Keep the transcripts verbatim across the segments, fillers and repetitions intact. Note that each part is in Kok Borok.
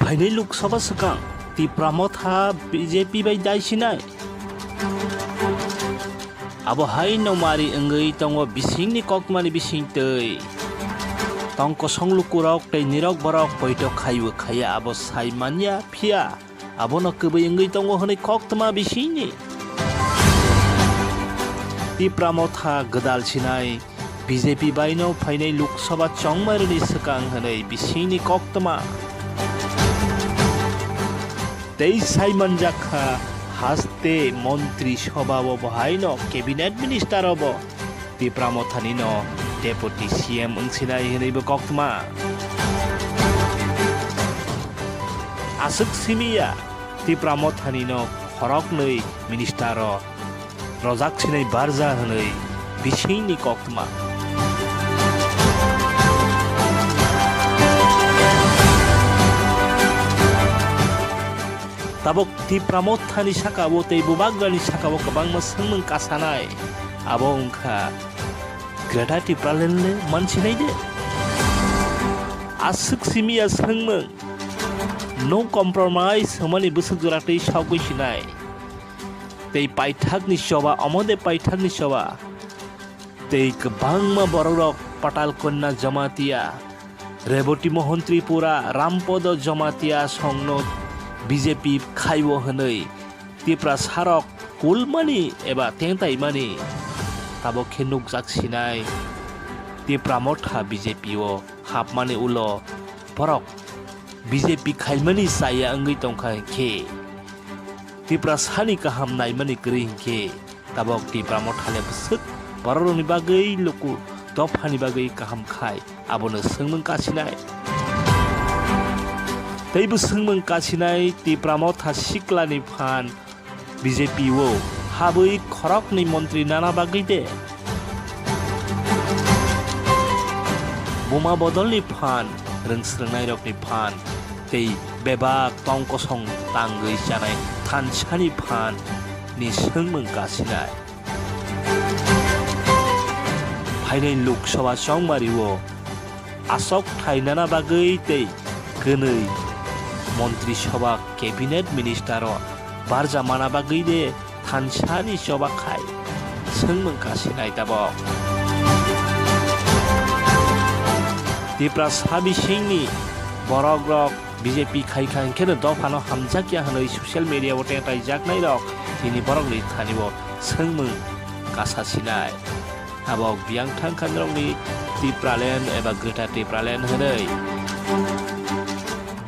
Phainai Lok Sabha swkang Tipra Motha B J P bai daisinai. Abo hai no mari wngwi tongo bisingni koktwmani bisingtwi. Tong kosong lukurok tei nirok borok poito khaiwi khaiya abo sai manya phiya. Abono kwbwi wngwi tongo hwnwi koktwma bisingni. Tipra Motha gwdal sinai B J P baino phainai Lok Sabha chongmairokni swkang hwnwi bisingni koktwma. Tei sai manjakha haste Montri Sabha o bo haino Cabinet Minister o bo Tipra Mothani no Deputy C M wngsinai hwnwi bo koktwma. Aswk simiya Tipra Mothani no khoroknwi minister o rojak sinai barja hwnwi bisingni koktwma. Tabuk Tipra Mothani saka o tei bubagrani saka o kwbangma swngmung kasanai. Abo wngkha Greater Tipraland le mansinai de? Aswk simiya swngmung, no compromise hwnmani bwswk jora tei sogwi sinai. Tei paithakni choba, omo de paithakni choba. Tei kwbangma borokrok Patal Kanya Jamatia, Reboti Mohan Tripura, Rampodo Jamatia songno B J P khaibo hwnwi Tiprasarok kulmani eba tengtaimani tabok khe nukjak sinai. Tipra Motha B J P o hapmani ulo borok B J P khaimani chaya wngwi tongkha hinkhe, Tiprasani kaham naimani kwrwi hinkhe, tabok Tipra Motha le bwswk borokrokni bagwi luku dophani bagwi kaham khai abono swngmung kasinai. Tei bo swngmung kasinai Tipra Motha siklani phan B J P o habwi khoroknwi montri nana bagwi de? Buma bodolni phan, rwng swrwngnairokni phan, tei bebak tong kosong tangwi chanai thansani phan ni swngmung kasinai. Phainai Lok Sabha chongmario aswk thai nana bagwi tei kwnwi Montri Sabha Cabinet Minister o barja mana bagwi de thansani choba khai swngmung kasinai tabok. Tiprasa bisingni borokrok B J P khai kha hwnkheno dophano hamjakya hwnwi social media o tengtaijaknairok tini borokni thani o swngmung kasasinai. Tabok biyang thang kha norokni Tipraland eba Greater Tipraland hwnwi.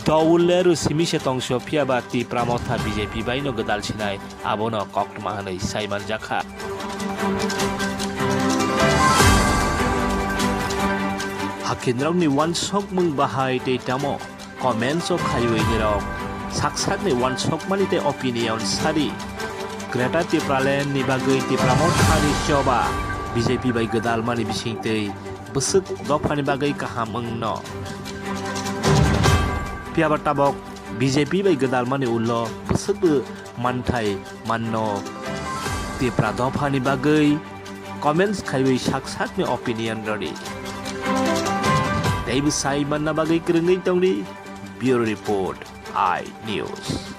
Dowul leru simi se tongso phiya ba Tipra Motha B J P bai no gwdal sinai abono koktwma hwnwi sai manjakha. Hakinrokni uansukmung bahai tei tamo comments o khaiwi nirok sak sakni uansukmani tei opinion sadi. Greater Tipraland ni bagwi Tipra Motha ni choba B J P bai gwdalmani bisingtwi bwswk dophani bagwi kaham wngno. Phiya ba tabok B J P bai gwdalmani ulo bwswkbo manthai manno Tipra dophani bagwi comments khaiwi sak sakni opinion rwdi. Tei bwsai manna bagwi kwrwngwi tongdi. Bureau Report, I News.